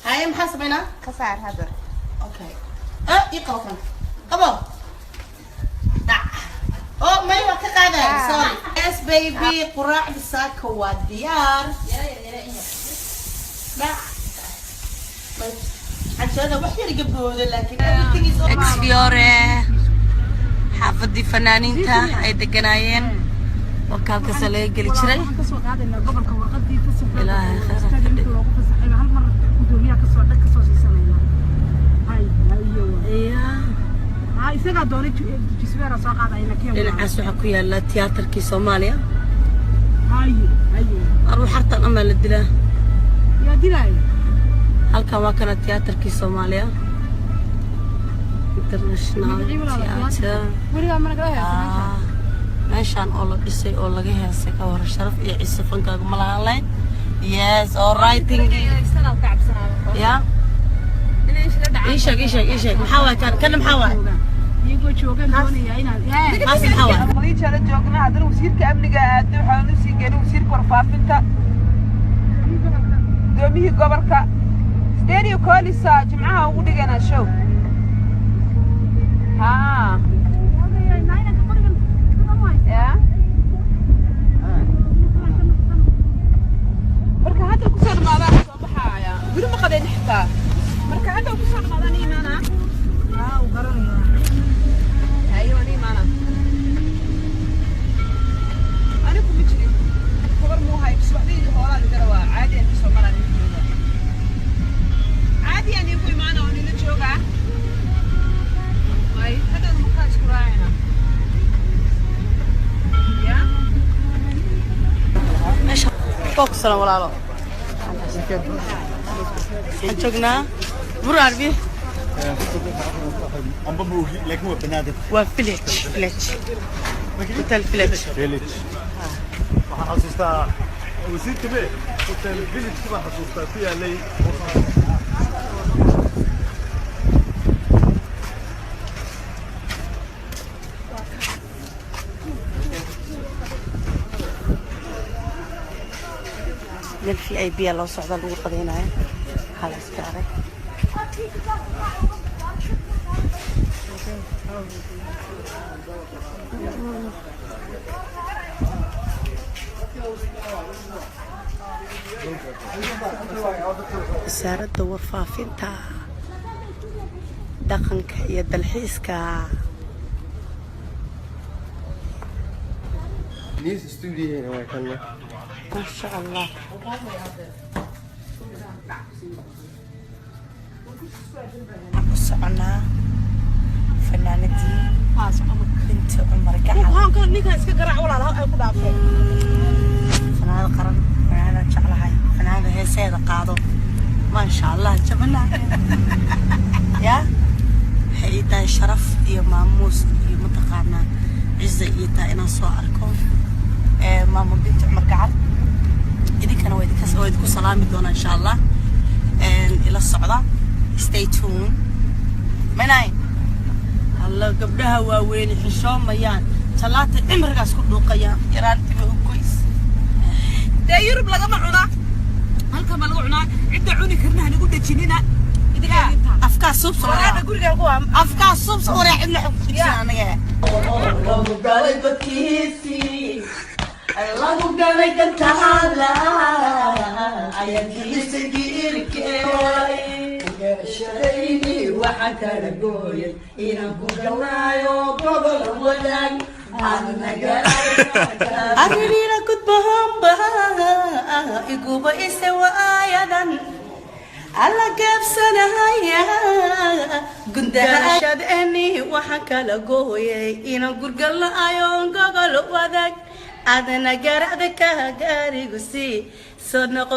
Haye, maxaa samaynaa? Ka saar hadda. Okay, ah, ii qabo kan, qabo. Dhac. Oh, may, waa ka qaadaya. Sorry. Yes baby, quraacda saaka waa diyaar. Dhac. Canjeerada wax yar iga booda, laakiin everything is okay. Exfiore, xaafadii fanaaniinta ay deganaayeen, wakaalkaasa laga geli jiray. Waxaan kasoo qaadaynaa gobolka warqadii fasaxa. Ilaahay khayr ha ka Stadiumka dhigo. loogu fasaxay hal mar gudoomiyaha kasoo dhag kasoo siisanayna. Hay hayo. Ha, isagaa doonay jisbeera soo qaadayna keen. Dhinacaas waxaa ku yaala tiyaatarkii Soomaaliya. Hayo hayo. Aruu xartan amaa la dilaa. Yaa dilaayo? Halkan waa kana tiyaatarkii Soomaaliya, International Theatre. Weligaa mana kala heesa meesha? Ah, meeshaan oo la dhisay oo laga heesay, ka hor sharaf iyo ciise fankaaga ma lahaan lahayn. Yes, all writing ya. Ii sheeg, ii sheeg, ii sheeg, maxaa waay kan? Kana maxaa waay? Iyagoo joogaan doonaya inaan Kaas maxaa waay? Qaliijana joognaa. Haddana wasiirka amniga aaday, waxaan usii geynay wasiirka warfaafinta, gudoomiyihii gobolka Stadium Colisa. Jimcaha ugu dhiganaa show haa ya. Marka hadda kusoo dhamaadaan soo baxaaya, weli ma qadeen xitaa. Marka hadda kusoo dhamaadaan imaana. Haye, waan imaana. Anigu ma jirin, tabar muu hay. Subaxdii hoolaa laga rabaa. Caadi aan kasoo maraan ila jooga, caadi aan iigu imaana oo nila joogaa. Ay hadda makaa isku raacayna ya. Meesha bogsana walaalo, waxaan joognaa Burarbi. Amba ma ogi, laakiin waa Banaadir. Waa Village, Village Hotel, Village. Village waxaan xasuustaa wasiirka be Hotel Village baan xasuustaa ku yaalay. Meel VIP a loo socda, lagu qadaynayo. Waxaa la iska arag. Wasaaradda Warfaafinta, Dhaqanka iyo Dalxiiska. News studio waa kana. Maasha Allah. Waxaan ku soconaa fanaanadii Binti Cumar Gacal. Ninkan iska garaac walaal, ay ku dhaafeen. Fanaanada qaran, fanaanada jeclahay, fanaanada heeseeda qaado. Maasha Allah, jabana ya waxay ii tahay sharaf iyo maamuus iyo mataqaanaa ciza ii tahay inaan soo arko maamo Binti Cumar Gacal. Idinkana waa idinku salaami doonaa insha Allah. Ila socda, stay tuned. Manay halla, gabdhaha waaweyni xishoomayaan, talaata cimrigaas ku dhuuqayaan, yaraantiba u goys. Dee Yurub lagama cunaa, halkan baa lagu cunaa. Cidda cuni karna hanagu dhejinina. Afkaa suubsa. Walaadha guriga ku Afkaa suubsa waraa, cidna xog ku dhigsan anaga. Lagu galay godkiisii, lagu galay gantaala ayadkiisa giirkee. Garashadayni waxaan kala gooyay inaan ku galnaayo gobol wadaag. Arrinina gudbahanba iguba ise waayadan alla gaabsanahaya gundahashadeni waxaan kala gooyay inaan gurgalnaayo gogol wadaag, adna garacda ka gaarigu sii soo noqo.